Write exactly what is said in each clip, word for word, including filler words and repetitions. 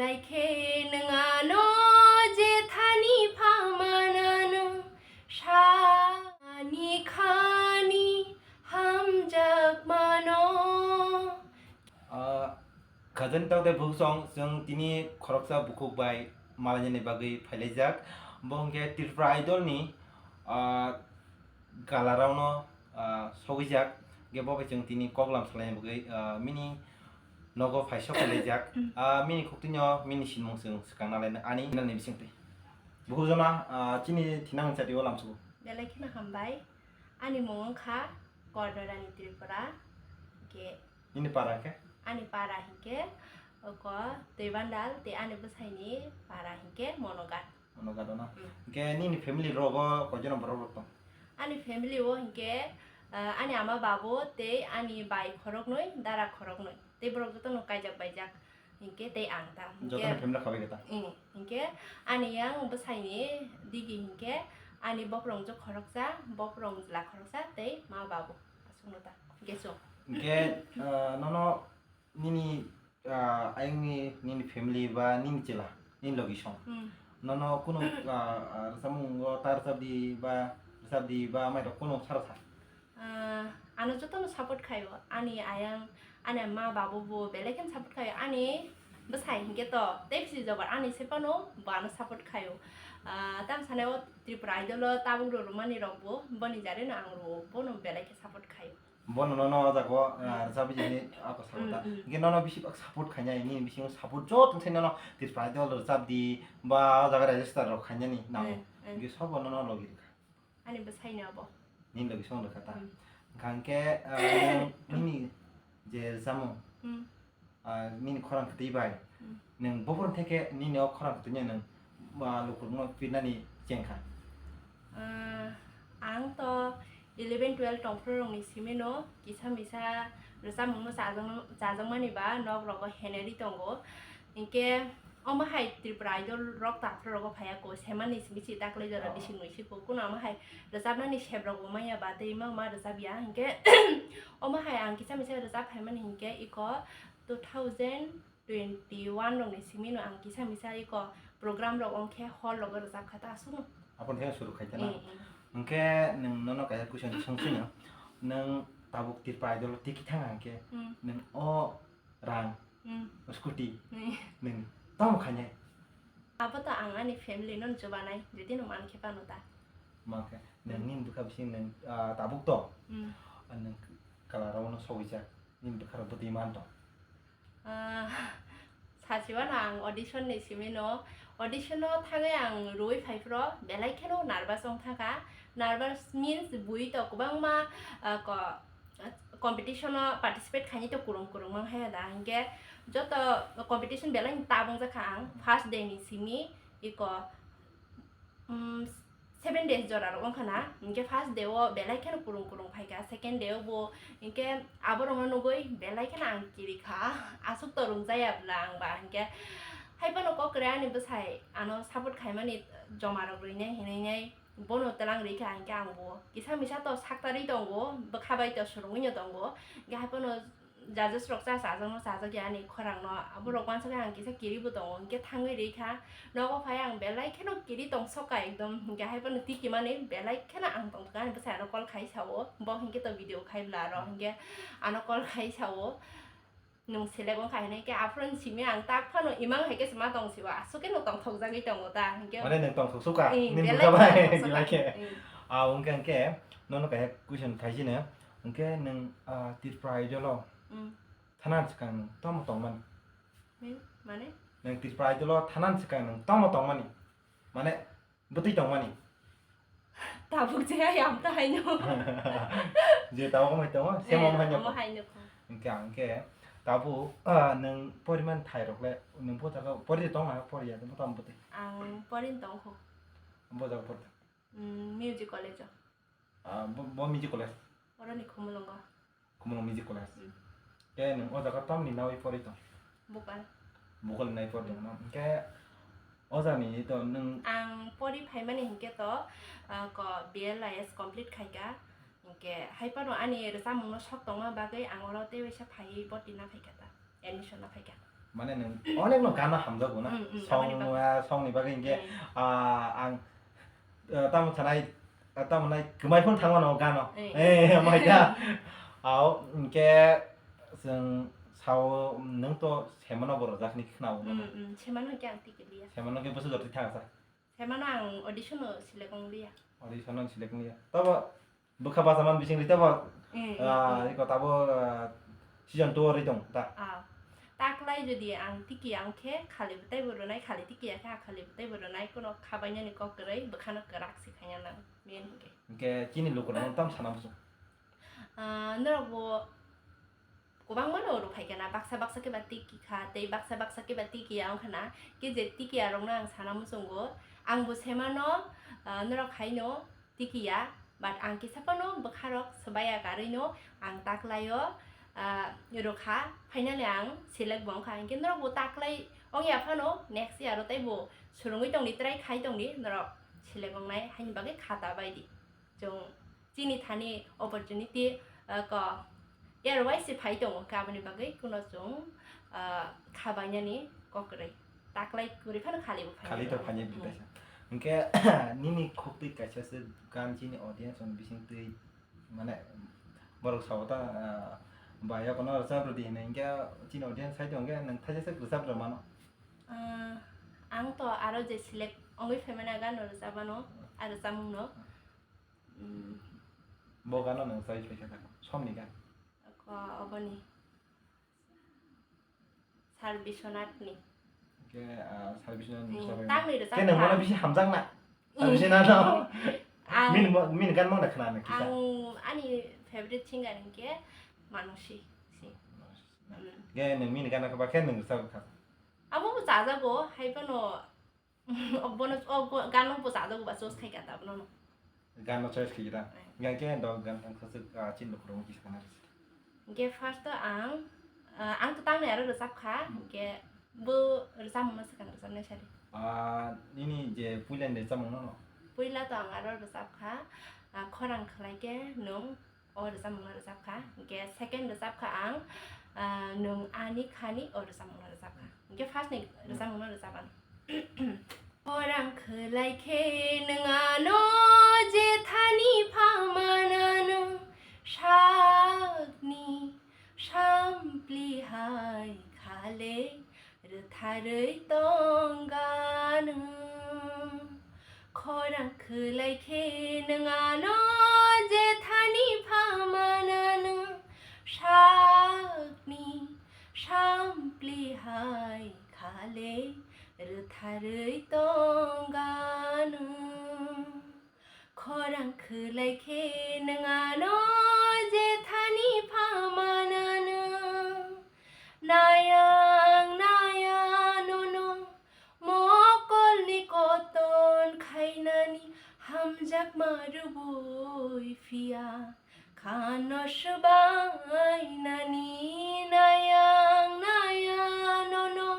Naikhe nwng ano jethani phamanano sani khani hamjakmano. Ah, khajani tokde bukhuk song chwng tini khoroksa bukhuk bai malainani bagwi phailaijak. Bo hwnkhe Tripura Idol ni, ah, galarao no, ah, sogwijak, hwnkhe bo bai chwng tini koklam salaina bagwi, ah, mini nogo phai sok khlaijak. Ah, mini khuktwino mini sinmung chwng swkang nalaina ani nani bisingtwi. Bukhuk jona, ah, chini thinang chati o lamsugo. Belai kheno hambai. Ani mung wngkha Kordorani Tripura. Hwnkhe nini para khe? Ani para hinkhe oko Twibandal, tei ani bwsaini para hinkhe Monogat. Monogat no? Mm. Hwnkhe nini family rogo koijon borok rok tong? Ani family o hinkhe, ah, ani ama babu tei ani bai khoroknwi, dara khoroknwi. Tei borok jotono kaijak baijak hinkhe tei ang ta. Hinkhe jotono family khabai khe ta? Mm, hinkhe ani yang bwsaini digi hinkhe ani boprok jwk khoroksa, boprok jwla khoroksa tei ma babu. Aswkno ta. Hinkhe chwng. Hinkhe, ah, nono nini, ah, ayangni nini family ba nini chwla, nini logi song. Hmm. Nono kunu, ah, ah, rwchapmung o ta rwchap di ba rwchap di ba mairok kunu saro sa? Ah, ano jotono support khaio. Ani ayang, ani ma babu bo belai kheno support khaio. Ani bwsai hinkhe to tei bisi jobar ani se phano bo ano support khaio. Ah, tamo sanai o Tripura Idol o tabuk rw rwmani rok bo boni jare no ang rwo, bono belai khe support khaio. Bono nono o jaga o, ah, rwchapwi jani ako support ta. Mm, mm. Hinkhe nono bisi bak support khainai, nini bisingo support joto thai nono Tripura Idol rwchap di ba o jaga register rok khainani nango. Mm, mm. Hinkhe sobo nono logi rwkha. Ani bwsaino abo. Nini logi song rwkha ta. Mm. Hwnkha hinkhe, ah, nini je rwchapmung, mm, ah, nini khorang kwtwi bai. Mm. Nwng buphuru theke nini o khorang kwtwino nwng, ah, lukurokno pirnani chengkha? Ah, ang to eleven twelve tongphuru rokni simino kisa misa rwchapmungno chajak-, chajakmani ba nok rogo heneri tongo. Hinkhe omo hai Tripura Idol rok taphru rogo phaiya ko, semani simi si daklai jora, oh, bising nwi si ko. Kuno omo hai rwchapnani sep rok bo manya ba tei ma ma rwchapya. Hinkhe omo hai ang kisa misa rwchap phaimani hinkhe iko two thousand twenty one rokni simino ang kisa misa iko program rok ongkhe hall rogo rwchap kha ta aswkno. Aboni thai suru khai ta na? Eh, eh. Hwnkhe nwng nono kaisa question swng sino, nwng tabuk Tripura Idol o tiki thang hwnkhe, hmm, nwng o rang, hmm, scooty, hmm, nwng tamo khainai? Abo to ang ani family no chubanai, jodi no man khe pano ta. Ma khe, nwng, hmm, nini bwkha bising nwng, ah, tabuk to, hmm, ah, nwng kala rao no sogwi jak, nini bwkha rok bwtwi man tong? Ah, sachiwano ang audition ni simino, audition o thangwi ang rwui phaiphro belai kheno nervous wng thangkha. Nervous means bui to kwbangma, ah, ko-, competition o participate khainai to kwrwng kwrwng mang haya da, hinkhe joto competition belai tabung jakha ang. First day ni simi iko, um, seven days jora rok wngkha na, hinkhe first day o belai kheno kwrwng kwrwng phaikha, second day o bo hinkhe aborokno nugwi belai kheno ang kirikha, aswk to rwngjaya bwla ang ba, hinkhe haiphano kok kwrwi ani bwsai ano support khaimani joma rok rwinai hinwi nai. Bono twlang rikha hinkhe ang bo kisa misa to saktarwi tongo, bwkha bai to swrwngwi no tongo, hinkhe haiphano judges rok cha chajakno chajakya ani khorangno, aborok uansukhe ang kisa kiribo tongo, hinkhe thangwi rikha nogo phai ang belai kheno kiri tongsokha ekdom, hinkhe haiphano tikimani belai kheno ang tongthokha ani bwsai ano call khai sao, bo hinkhe to video khai bwla aro hinkhe ano call khai sao. Nwng selek wngkha hinwi khe aphuru simi ang tak phano imang hai khe se ma tong siwa, aswk khe nwng tongthokjagwi tongo ta, hinkhe mane nwng tongthok sukha, eh, nini belai bwkha bai, tongthok sukha. Belai khe. Eh. Ah, hwnkhe, hwnkhe nono kaisa question khaisino, hwnkhe nwng, ah, Tripura Idol o, mm, thanani swkang nwng tamo tongmani? Hmm, mane? Nwng Tripura Idol o thanani swkang nwng tamo tongmani? Mane, bwtwi tongmani. Tabuk je hai amta haino. Je tabuk omo hai tongo, same omo haino. Eh, omo haino kho. Hwnkhe ang khe tabuk, ah, nwng poriman thai rok le, nwng bo jaga pori tong na pori ya, bo tamo bwtwi? Ang pori tong kho. Bo jaga pori? Mm, music college o. Ah, bo, bo music college? Oroni Khumulwngo. Khumulwng Music College. Mm. Khe nwng o jaga tamni nawi pori tong? Bokal. Bokal nai pori tong, mm, no? Hwnkhe o jagani to nwng ang pori phaimani hinkhe to, ah, ko B L I S complete khaikha. Hinkhe hai phano ani rwchapmungno sok tongma bagwi ang oro tei waisa phaiwi boti na phaikha ta, admission na phaikha. Mane nwng onek no gana hamjago na. Mm, mm, song, aboni bagwi. Ah, song ni bagwi hinkhe, mm, ah, ang, ah, tamo sanai, ah, tamo nai kwmai phone thangmano gano. Eh. Eh, mai da. Ao, hinkhe chwng sao, nwng to semano bo rwjakni khwnao. Mm, mm, semano hinkhe ang tiki liya. Semano khe bwswk jotwi thangsa. Semano ang audition no select wng liya. Audition no select wng liya. Tabo bwkha bachaman bising ri tabo, mm, ah, mm, iko tabo, ah, season two ri tong ta. Ah. Taklai jodi ang tiki ang khe khali bwtaibo rwnai, khali tiki ya khe a khali bwtaibo rwnai, kono khabainani kok kwrwi bwkhano kwrak se khaina nang, main hinkhe. Hinkhe chini lukurokno tam sana muchung. Ah, norok bo kwbangma no rw phai kha na, baksa baksa khe ba tiki kha, tei baksa baksa khe ba tiki ya wng kha na, khe je tiki ya rok no ang sana muchungo, ang bo semano, ah, norok hai no tiki ya, but ang kisa phano bwkha rok swbai ya karwi no ang taklai o, ah, rw kha, finally ang select bo wng kha, hinkhe norok bo taklai wng ya phano next year o tei bo swrwngwi tong di, try khai tong di, norok select wng nai haini bagwi khata bai di. Chwng chini thani opportunity, ah, ko air wise se phai tongo, khe aboni bagwi kuno chwng, ah, khabainani kok kwrwi. Taklai kwrwi phano khali bo phai khali to tongo. Phai nai. Mm. Bwtaisa. Hinkhe nini khuk twi kaisa se gan chini audience on bising twi mane borok sao ta, ah, bai ya kono rwchap rwdi hinwi hinkhe chini audience sai tongo hinkhe nwng thaisa se rwchap rw mano. Ah, ang to aro je select wngwi phaimani a gano rwchapano, a rwchapmungno. Mm. Bo gano nwng chai paikha da? Somni gan? Ko oboni. Sir Biswanath ni. Ke, ah, Sir Biswanath ni. Mm, sabai. Tangni rwchap kha. Ke nwng mano bisi hamjak na? Sir Biswanath no. Ang, min mo-, min gan mangna khna na kisa. Ang ani favorite singer hinkhe Manushi Singh. Manushi Singh. Mm. Ke nwng min gan khe ba khe nwng rwchap kha. Abo bo chajago, hai phano Obono, o go-, gano bo chajago ba choice khai kha ta abono. Gano choice khai kha ta. Eh. Hinkhe do gan thang khasuk, ah, chini lukurok kisa kana. Hinkhe first o ang, ah, ang to tamni aro rwchap kha, hmm, hinkhe bo rwchapmungno swkang rwchapnai sari. Ah, nini je puila ni rwchapmung no? Puila to ang aro rwchap kha, ah, Khorang Khwlai Khe Nwng. O rwchapmungno rwchap kha. Hinkhe second rwchap kha ang, ah, Nwng Ani Khani, o rwchapmungno rwchap kha. Hinkhe first ni rwchapmungno rwchap ang. Khorang khwlai khe nwng ano jethani pha mananw, sakni sampli hai khale rwtharwi tongganw. Khorang khwlai khe nwng ano jethani pha mananw, sakni sampli hai khale rwtharwi tongganw. Khorang khwlai khe nwng ano jethani pha mananw. Nayang naya nono mokolni koton khainani hamjakma rwbwi phiya. Khano swbainani nayang naya nono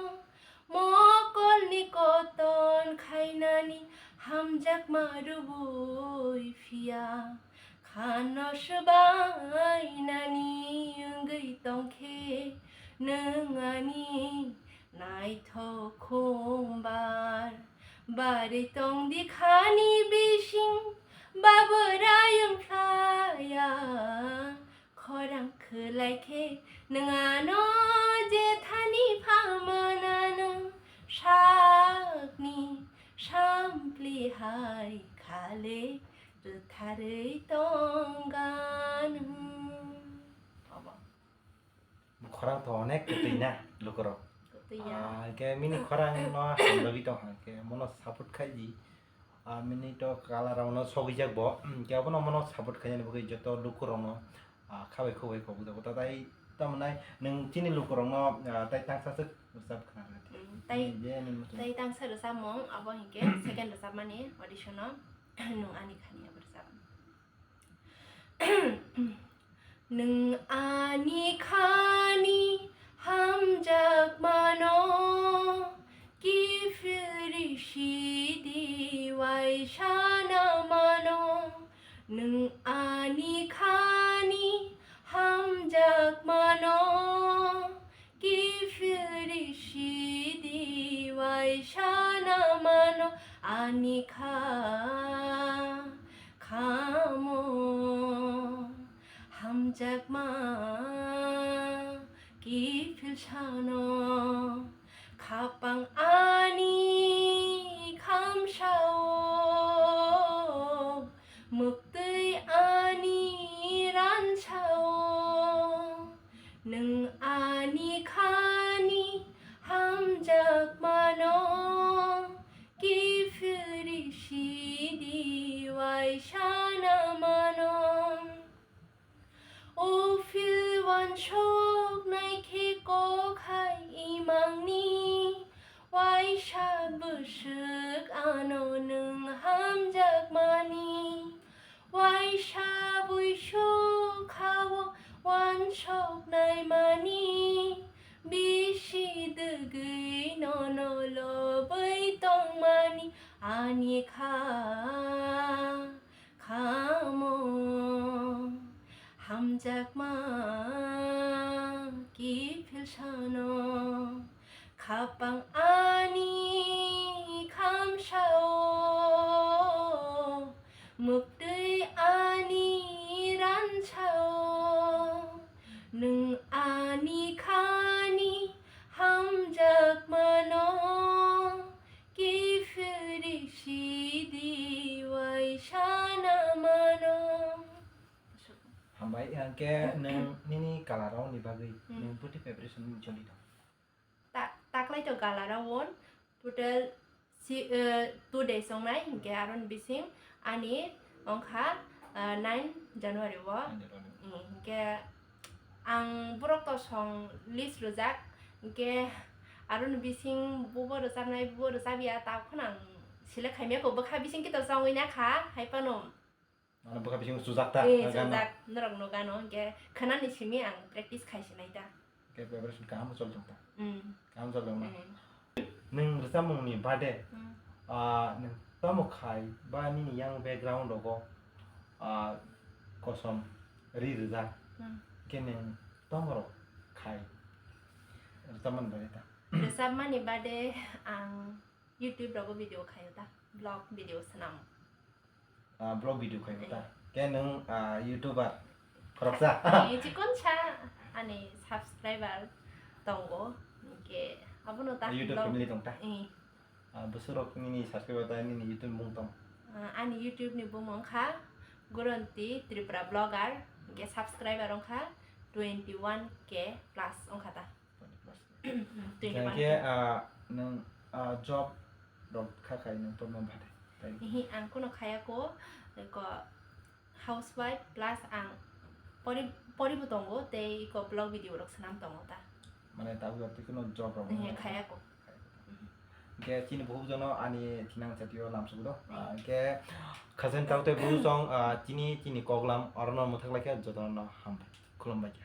mokolni koton khainani hamjakma rwbwi phiya. Khano swbainani wngwi tongkhe nwng ani naithok khumbar. Barwi tongdi khani bising babwrai wngkhlaiya. Khorang khwlai khe nwng ano jethani pha mananw, sakni sampli hai khale rwtharwi tongganw. Obo. Khorang to onek kwtwi na lukurok. Kwtwi ya. Ah, ke mini khorang no hamjagwi tong ha, ke mono support khai di. Ah, mini to kala rok no sogwi jak bo. Hmm, ke abono mono support khainani bagwi joto lukurok no, ah, khabai khogwi kok jago. Ta tai tamo nai nwng chini lukurok no, ah, tai tangsa swk rwchap khna rwdi. Hmm, tai, nini je nini muchung. Tai tangsa rwchapmung abo hinkhe second rwchapmani audition o Nwng Ani Khani abo rwchap. Nwng ani khani hamjakmano kiphilri sidi waisa na mano. Nwng ani khani hamjakmano kiphilri Sana mano ani kha khamo hamjakma kiphil sano khapang ani khamsao muktwi ani ransao. Nwng ani khani hamjakmano kiphilri sidi waisana mano. O phil wansoknai khe kok hai imangni waisa bwswk ano nwng hamjakmani. Waisa buisuk khao wansoknai mani, bisi dwgwi nono lobwi tongmani ani kha khamo hamjakma kiphil sano. Khapang ani khamsao, muktwi ani ransao, nwng ani khani hamjakmano kiphilri sidi waisana mano. Hambai, hwnkhe nwng nini kalarokni bagwi Hmm. nwng bwtwi preparation ni choli tong? Ta-, taklai to gala round total si-, eh, two days wngnai, hinkhe aroni bising ani wngkha, eh, nine January o. Nine January. Hmm, hinkhe ang borok to song list rwjak, hinkhe aroni bising bubo rwchabnai, bubo rwchabya, ta phano ang select khaimya kho, bwkha bising khe to chongwi na kha, hai phano. Ano bwkha bising chujak ta, Eh, na gano? Chujak, norok no gano, hinkhe khwnani simi ang practice khai sinai ta. Hinkhe preparation kaham choli tong ta. Mm. Kaham choli tong na. Mm. Nwng rwchapmung ni bade, Mm. ah, nwng tamo khai ba nini yang background rogo, ah, kosom ri rwjak. Mm. Hinkhe nwng tamo rok khai rwchapmani bade ta. Rwchapmani bade ang YouTube rogo video khaio ta, vlog video swnam. Ah, vlog video khaio ta. Eh. Khe nwng, ah, YouTuber khoroksa? Ani chikon sa ani subscriber tongo. Hinkhe abono ta YouTube vlog family tong ta? Eh. Ah, bwswk rok nini subscriber ta nini YouTube mung tong? Ah, ani YouTube ni bumung kha Goronti Tripura Vlogger. Hinkhe subscriber wngkha twenty one K plus wngkha ta. Twenty plus. Twenty one K. Hinkhe, ah, nwng, ah, job rok kha khai nwng tongma bade? Tei? Ihi, ang kuno khaya ko, ko housewife plus ang pori, pori bo tongo, tei ko vlog video rok swnam tongo ta. Mane tabuk twi kuno job rok Ihi, khaya ko. Hinkhe chini buhuk jono ani thinang chatio lamsok do. Ihi. Ah, hinkhe khajang tau tei buhuk jong, ah, chini, chini koklam orono mwthak lai khe jotono hambai. Khulumbai khe.